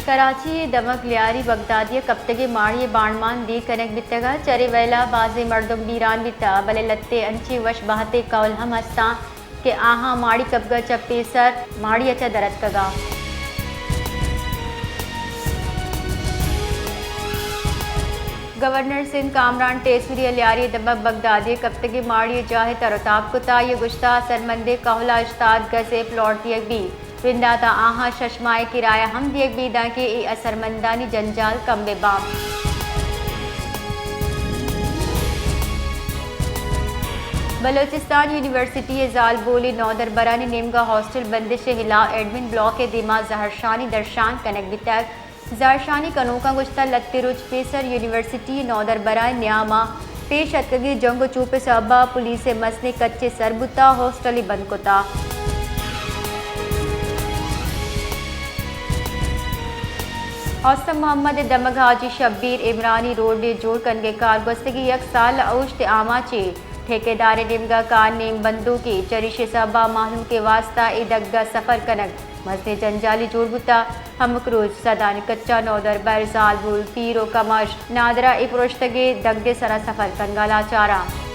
کراچی ءِ دمگ لیاری بغدادی ءَ کپتگیں ماڑی ءِ بانڈمان دیر کنگ بیتگ ءُ چرے ویلا بازیں مردم بیران بیتگ، بلے لھتے انچیں وش بھتے کھول ہم ہستاں کہ آہاں ماڑی کپگ ءَ چہ پیسر ماڑی ءَ چہ در اتکگ اَنت۔ گورنر سندھ کامران ٹیسوری ءَ لیاری ءِ دمگ بغدادی ءَ کپتگیں ماڑی ءِ جاہ ءِ تر ءُ تاب کتگ۔ آئی ءَ گوشتگ، اثرمندیں کہول ءَ ہشتاد گز ءِ پلاٹ دیگ بیت۔ بندات ءَ آہاں شش ماہ ءِ کرایہ ہم دیگ بیت، دانکہ اے اثرمندانی جنجال کم بہ باں۔ بلوچستان یونیورسٹی ءِ زالبولیں نودربرانی نیمگ ءَ ہاسٹل بندش ءِ ہلاپ ایڈمن بلاک ءِ دیما زہرشانی درشان کنگ بیتگ۔ زہرشانی کنوکاں گوشتگ، لھتے روچ پیسر یونیورسٹی ءِ نودربراں نیام ءَ پیش اتکگیں جنگ ءُ چوپ ءِ سبب ءَ پولیس ءِ مزنیں کچے سر بوتگ ءُ ہاسٹلے بند کتگ۔ حسن محمد ءِ دمگ حاجی شبیر عمرانی روڈ ءِ جوڑ کنگ ءِ کار گوستگیں یک سال ءَ اوشت ءِ آماچ اِنت۔ ٹھیکیدار ءِ نیمگ ءَ کار نیم بندوک اِنت، چریشی ءِ سبب ءَ مہلوک ءِ واستہ اے دگ ءَ سفر کنگ مزنیں جنجالے جوڑ بوتگ۔ ہمک روچ سدانی کچ ءَ نودربر، زالبول، پیر ءُ کماش، نادراہ ءِ پروشتگیں دگ ءِ سرا سفر کنگ ءَ لاچار اَنت۔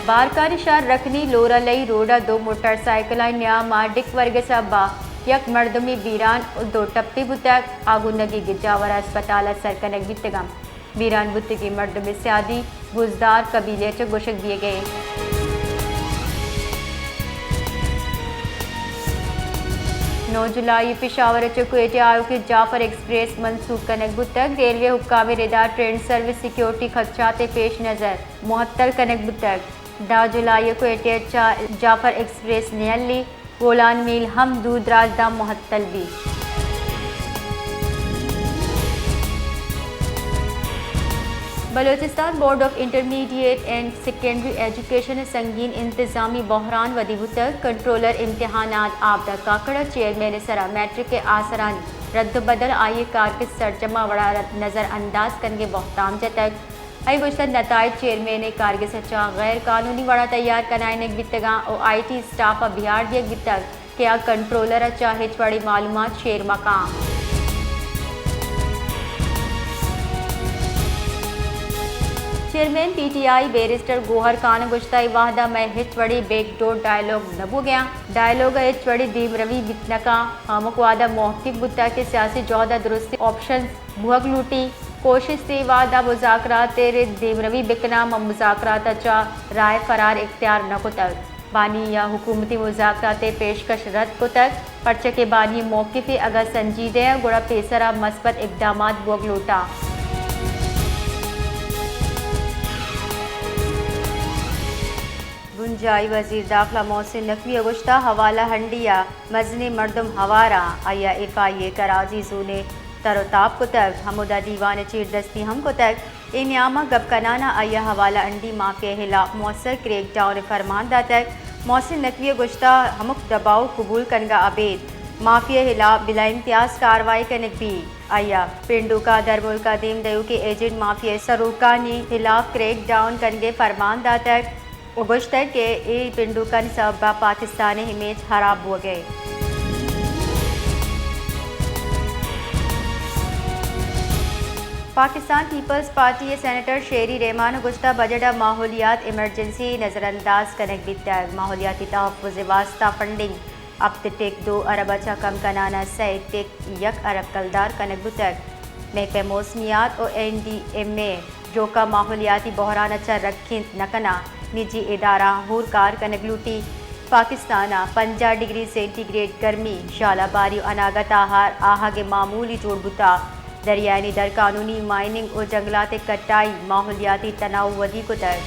بارکھانی شہر رکنی لورالئی روڈ ءَ دو موٹر سائیکلانی نیام ءَ ڈیک ورگ ءِ سبب ءَ یک مردمے بیران ءُ دو ٹپی بوتگ، آ گوں نگیگ ءِ جاور ءَ ہسپتال ءَ سر کنگ بیتگ اَنت۔ بیران بوتگیں مردم ءِ سیادی بزدار قبیلہ ءَ چہ گوشگ بیگ ءَ اِنت۔ نو جولائی ءَ پشاور ءَ چہ کوئٹہ ءَ آیوکیں جعفر ایکسپریس منسوخ کنگ بوتگ۔ ریلوے حکام ءِ ردا ٹرین سروس سیکورٹی خدشات ءِ پیش نظر معطل کنگ بوتگ۔ دہ جولائی ءَ کوئٹہ ءَ چہ جعفر ایکسپریس نیلی بولان میل ہم دور دراج داں معطل بیت۔ Balochistan board of intermediate and secondary education ءَ سنگین انتظامی بحران ودی بوتگ۔ کنٹرولر امتحانات عابدہ کاکڑ ءَ چیئرمین ءِ سرا میٹرک ءِ آسرانی رد ءُ بدل ءَ آئی ءِ کارگس سرجم ءَ وڑا نظر انداز کنگ ءِ بہتام جتگ۔ آئی ءَ گوشتگ، نتائج چیئرمین ءِ کارگس ءَ چہ غیر قانونی وڑا تیار کنائینگ بیتگ اَنت ءُ آئی ٹی اسٹاف ءَ بیہار دیگ بیتگ کہ آ کنٹرولر ءَ چہ ہچ وڑیں معلومات شیئر مہ کن اَنت۔ Chairman P T I barrister Gohar Khan ءَ گوشتگ، اے وہد ءَ مئے ہچ وڑیں بیک ڈور ڈائیلاگ نہ بوگ ءَ اِنت، ڈائیلاگ ءَ ہچ وڑیں دیمروی بیت نہ کن اَنت۔ ہمک وہد ءَ موقف بوتگ کہ سیاسی جہد ءَ درستیں آپشنز بوہگ لوٹی۔ کوشست اے وہد ءَ مذاکرات ءِ رد دیمروی بکناں، ما مذاکرات ءَ چہ راہ فرار اختیار نہ کتگ۔ بانی یا حکومتی مذاکرات ءِ پیشکش رد کتگ، پرچا کہ بانی موقف اگاں سنجیدہ اِنت، گڑا پیسرا مثبت اقدامات بوگ لوٹاں۔ بنجاہی وزیر داخلہ محسن نقوی ءَ گوشتگ، حوالہ ہنڈی ءَ مزنیں مردم ہوار اَنت، آئی ءَ ایف آئی اے کراچی زون ءِ تر ءُ تاب کتگ، ہمودا دیوان ءِ چیردستی ہم کتگ۔ اے نیام ءَ گپ کنان ءَ آئی ءَ حوالہ ہنڈی مافیا ءِ ہلاپ مؤثر کریک ڈاؤن ءِ فرمان داتگ۔ محسن نقوی ءَ گوشتگ، ہمک دباؤ قبول کنگ ءَ ابید مافیا ءِ ہلاپ بلا امتیاز کاروائی کنگ بیت۔ آئی ءَ پنڈوکا درملک ءَ دیم دیوکیں ایجنٹ مافیا ءِ سروکانی ہلاپ کریک ڈاؤن کنگ ءِ فرمان داتگ۔ ءُ گوشتگ کہ اے پنڈوکانی سبب ءَ پاکستان ءِ امیج ہراب بوگ ءَ اِنت۔ پاکستان پیپلز پارٹی ءِ سینیٹر شیری رحمان ءَ گوشتگ، بجٹ ءَ ماحولیات ایمرجنسی نظر انداز کنگ بیتگ، ماحولیاتی تحفظ ءِ واستہ فنڈنگ ہپت ٹک دو ارب ءَ چہ کم کنان ءَ سئے ٹک یک ارب کلدار کنگ بوتگ۔ محکمہ موسمیات ءُ این ڈی ایم اے ڈوک ءَ ماحولیاتی بحران ءَ چہ رکینت نہ کنان نجی ادارہاں ہور کار کنگ لوٹی۔ پاکستان ءَ پنجاہ ڈگری سینٹی گریڈ گرمی، ژالہ باری ءُ اناگت ءَ آہگ ءِ معمولی جوڑ بوتگ۔ دریائیانی در قانونی مائننگ ءُ جنگلات ءِ کٹائی ماحولیاتی تنوع ودی کتگ۔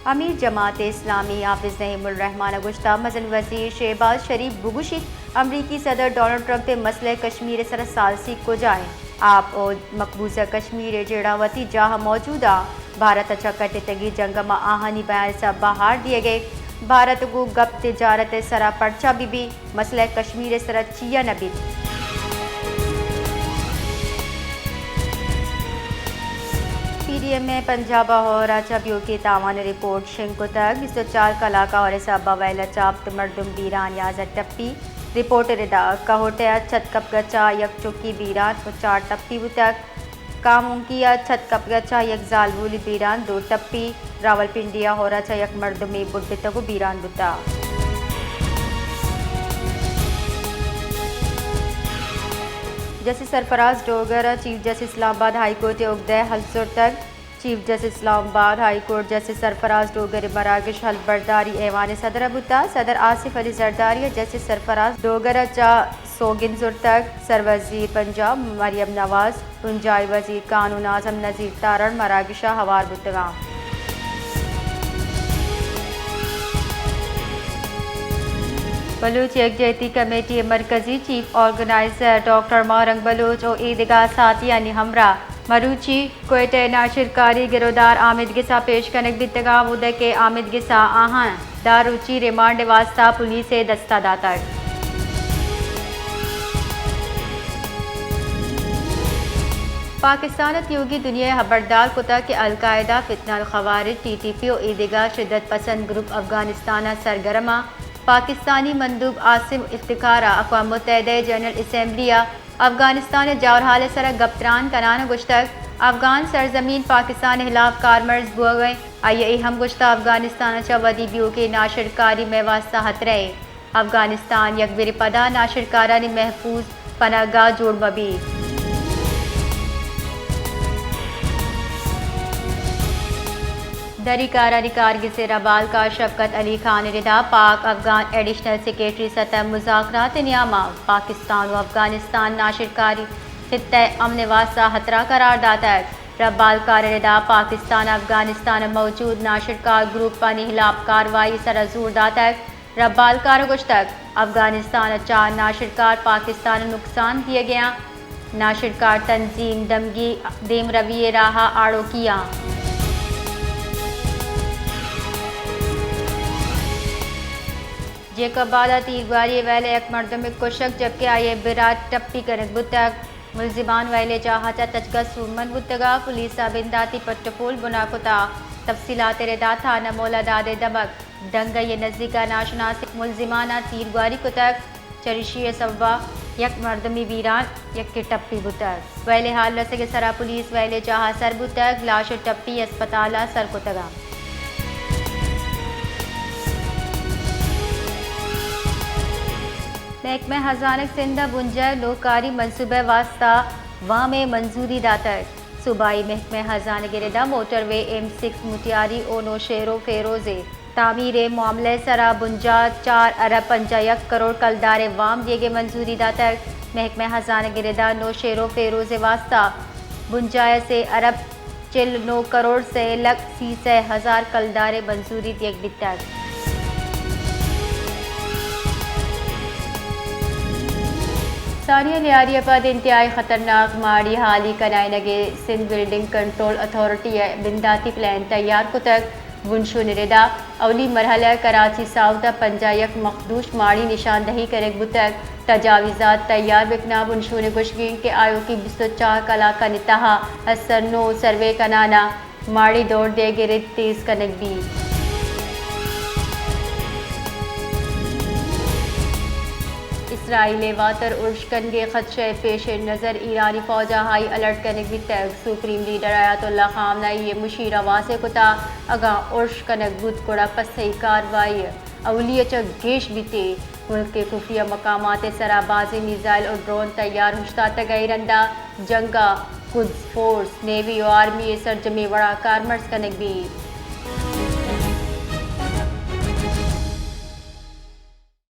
امیر جماعت اسلامی حافظ نعیم الرحمان ءَ گوشتگ، مزن وزیر شہباز شریف بگوشیت، امریکی صدر ڈونلڈ ٹرمپ ءِ مسئلہ کشمیر ءِ سرا ثالثی کجا اِنت؟ آپ ءُ مقبوضہ کشمیر ءِ جیڑہ وتی جاہ ءَ موجود اَنت۔ بھارت ءَ چہ کٹتگیں جنگ ءَ ماں آہانی بیان ءِ سبب ءَ ہار دیگ ءَ اِنت۔ بھارت ءَ گوں گپ تجارت ءِ سرا پرچا بہ بیت، مسئلہ کشمیر ءِ سرا چیا نہ بیت؟ پی پی ایم اے پنجاب ءَ ہور ءَ چہ بیوکیں تاوان ءِ رپورٹ شنگ کتگ۔ بیست ءُ چار کلاک ءَ ہور ءِ سبب ءَ ویل ءَ چہ ہپت مردم بیران، یازدہ ٹپی۔ رپورٹ ءِ ردا کہوٹہ ءَ چھت کپگ ءَ چہ یک چکی بیران ءُ چار ٹپی بوتگ۔ کامونکی ءَ چھت کپگ ءَ چہ یک زالبولے بیران، دو ٹپی۔ راولپنڈی ءَ ہور ءَ چہ یک مردمے بڈتگ ءُ بیران بوتگ۔ جسٹس سرفراز ڈوگر ءَ چیف جسٹس اسلام آباد ہائی کورٹ ءِ اگدہ ءَ ہلک زرتگ۔ چیف جسٹس اسلام آباد ہائی کورٹ جسٹس سرفراز ڈوگر ءِ مراگش ہلبرداری ایوان ءِ صدر ءَ بوتگ۔ صدر آصف علی زرداری ءَ جسٹس سرفراز ڈوگر ءَ چہ سوگند زرتگ۔ سروزیر پنجاب مریم نواز، بنجاہی وزیر قانون اعظم نذیر تارڑ مراگش ءَ ہوار بوتگ اَنت۔ بلوچ یکجہتی کمیٹی ءِ مرکزی چیف آرگنائزر ڈاکٹر ماہ رنگ بلوچ ءُ ایدگہ ساتھیانی ہمراہ مروچی کوئٹہ ءَ ناشرکاری گرودار آمید گس ءَ پیش کنگ بیتگ اَنت، اود ءَ کہ آمید گس ءَ آہاں دہ روچی ریمانڈ ءِ واستہ پولیس ءِ دست ءَ داتگ۔ پاکستان ءَ تیوگیں دنیا ءَ ہبردار کتگ کہ القاعدہ، فتنہ الخوارج، ٹی ٹی پی ءُ ایدگہ شدت پسند گروپ افغانستان ءَ سرگرم اَنت۔ پاکستانی مندوب عاصم افتخار ءَ اقوام متحدہ ءِ جنرل اسمبلی ءَ افغانستان ءِ جاورحال ءِ سرا گپ تران کنان ءَ گوشتگ، افغان سرزمین پاکستان ءِ ہلاپ کارمرز بوگ ءَ اِنت۔ آئی ءَ اے ہم گوشتگ، افغانستان ءَ چہ ودی بیوکیں ناشرکاری مئے واستہ ہترہ اِنت۔ افغانستان یک برے پدا ناشرکارانی محفوظ پناہ گاہ جوڑ مہ بیت۔ دری کارانی کارگس ءِ ربالکار شفقت علی خان ءِ ردا پاک افغان ایڈیشنل سیکرٹری سطح مذاکرات ءِ نیام ءَ پاکستان ءُ افغانستان ناشرکاری خطہ ءِ امن ءِ واستہ ہترہ قرار داتگ۔ ربالکار ءِ ردا پاکستان ءَ افغانستان ءَ موجود ناشرکار گروپانی ہلاپ کاروائی ءِ سرا زور داتگ۔ ربالکار ءَ گوشتگ، افغانستان ءَ چار ناشرکار پاکستان ءَ نقصان دیگ ءَ اَنت۔ ناشرکار تنظیم دمگی دیمروی ءِ راہ ءَ آڑوکی اَنت۔ جیکب آباد ءَ تیرگواری ءِ ویل ءَ یک مردمے کشگ، جبکہ آئی ءِ بر ءَ ٹپی کنگ بوتگ۔ ملزمان ویل ءِ جاہ ءَ چہ تچگ ءَ سوبمند بوتگ ءُ پولیس ءَ بنداتی پٹ ءُ پول بنا کتگ۔ تفصیلات ءِ ردا تھانہ مولا داد ءِ دمگ ڈنگئی ءِ نزیک ءَ ناشناسیں ملزمان ءَ تیرگواری کتگ، چریشی ءِ سبب ءَ یک مردمے بیران، یکے ٹپی بوتگ۔ ویل ءِ ہال رسگ ءِ سرا پولیس ویل ءِ جاہ ءَ سر بوتگ، لاش ءُ ٹپی اسپتال ءَ سر کتگ اَنت۔ محکمہ ہزانگ سندھ ءَ بنجاہ ءِ نوکاری منصوبہ ءِ واستہ وام ءِ منظوری داتگ۔ صوبائی محکمہ ہزانگ ءِ ردا موٹر وے ایم سکس مٹیاری ءُ نوشہرو فیروز ءِ تعمیر ءِ معاملہ ءِ سرا بنجاہ چار ارب پنجاہ یک کروڑ کلدار ءِ وام دیگ ءِ منظوری داتگ۔ محکمہ ہزانگ ءِ ردا نوشہرو فیروز ءِ واستہ بنجاہ ءِ سے ارب چل نو کروڑ سے لکھ سی سئے ہزار کلدار ءِ منظوری دیگ بیتگ۔ ثانیہ لیاری ءَ پد انتہائی خطرناک ماڑی ہالی کنائینگ ءِ سندھ بلڈنگ کنٹرول اتھارٹی ءَ بنداتی پلان تیار کتگ۔ بنشون ءِ ردا اولی مرحلہ ءَ کراچی ساؤتھ ءَ پنجاہ یک مخدوش ماڑی نشاندہی کنگ بوتگ۔ تجاویزات تیار بکناں۔ بنشون ءِ گوشگ اِنت کہ آیوکیں بیست ءُ چار کلاکانی تہا از سر نو سروے کنان ءَ ماڑی دور دیگ ءِ رد تیز کنگ بیت۔ اسرائیل ءِ واتر ارش کنگ ءِ خدشہ ءِ پیش نظر ایرانی فوج ءَ ہائی الرٹ کنگ بیتگ۔ سپریم لیڈر آیت اللہ خامنہ ای ءَ مشیر ءَ واضح کتگ، اگاں ارش کنگ بوت گڑا پسئی کاروائی اولی ءَ چہ گیش بیت۔ ملک ءِ خفیہ مقامات ءِ سرا بازیں میزائل ءُ ڈرون تیار اوشتاتگ ءُ اے رندا جنگ ءَ قدس فورس، نیوی ءُ آرمی ءِ سرجمیں وڑاں کارمرز کنگ بیت۔